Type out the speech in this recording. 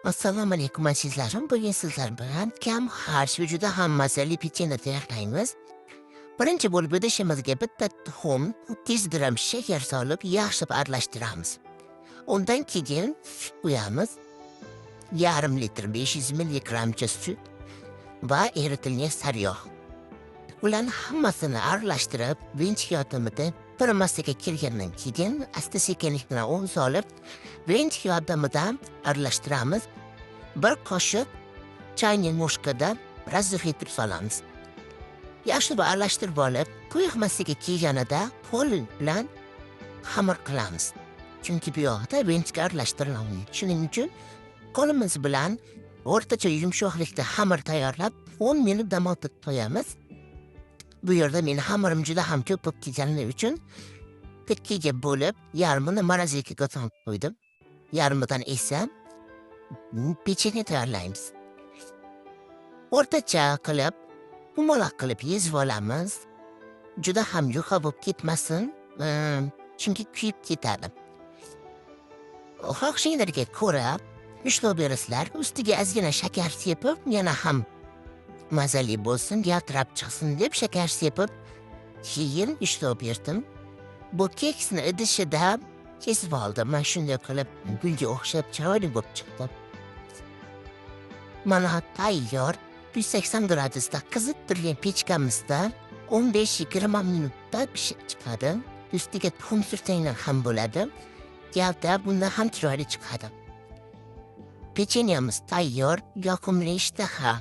Assalomu alaykum, azizlarim. Bugun sizlar bilan kam xarj va juda ham mazali pechenye tayyorlaymiz. Birinchi bo'lib idishimizga bitta tuxum, 200 gramm shakar solib, yaxshilab aralashtiramiz. Undan keyin sut qo'yamiz. Yarim litr 500 milligramcha sut va eritilgan sariyog'. Ularni hammasini aralashtirib, vinchik yordamida bir massaga kelgandan keyin asta sekinlik bilan un solib, vinchik yordamida aralashtiramiz. Bir qoshiq чайный ложка da разрыхлитель solamiz. Yaxshilab aralashtirib olib, quyuq massaga kelganida qo'l bilan xamir qilamiz. Chunki bu yoqda vinchga aralashtirilmaydi. Shuning uchun qo'limiz bilan o'rtacha yumshoqlikda xamir tayyorlab, 10 minut dam olib qo'yamiz. Bu yerda meni xamirim juda ham ko'p bo'lib ketgani uchun ikkiga bo'lib, yarmini морозилка ga solib qo'ydim. Yarmidan esa pechenye tayyorlaymiz. O'rtacha qilib, yumaloq qilib yezib olamiz. Juda ham yuqa bo'lib ketmasin, chunki kuyib ketadi. Xohishinglarga ko'ra ushlab berasizlar. Ustiga ozgina shakar sepib, yana ham mazali bo'lsin, yaltirab chiqsin deb shakar sepib, keyin ushlab berdim. Bu keksni idishida kesib oldim. Mana shunday qilib gulga o'xshab chiroyli bo'lib chiqdi. Mana, tayyor. 180 gradusda qizib turgan pechkamizda 15-20 minutda pishib chiqadi. Ustiga tuxum sursanglar ham bo'ladi. Yaltirab bundan ham chiroyli chiqadi. Pechenyamiz tayyor, yoqimli ishtaha.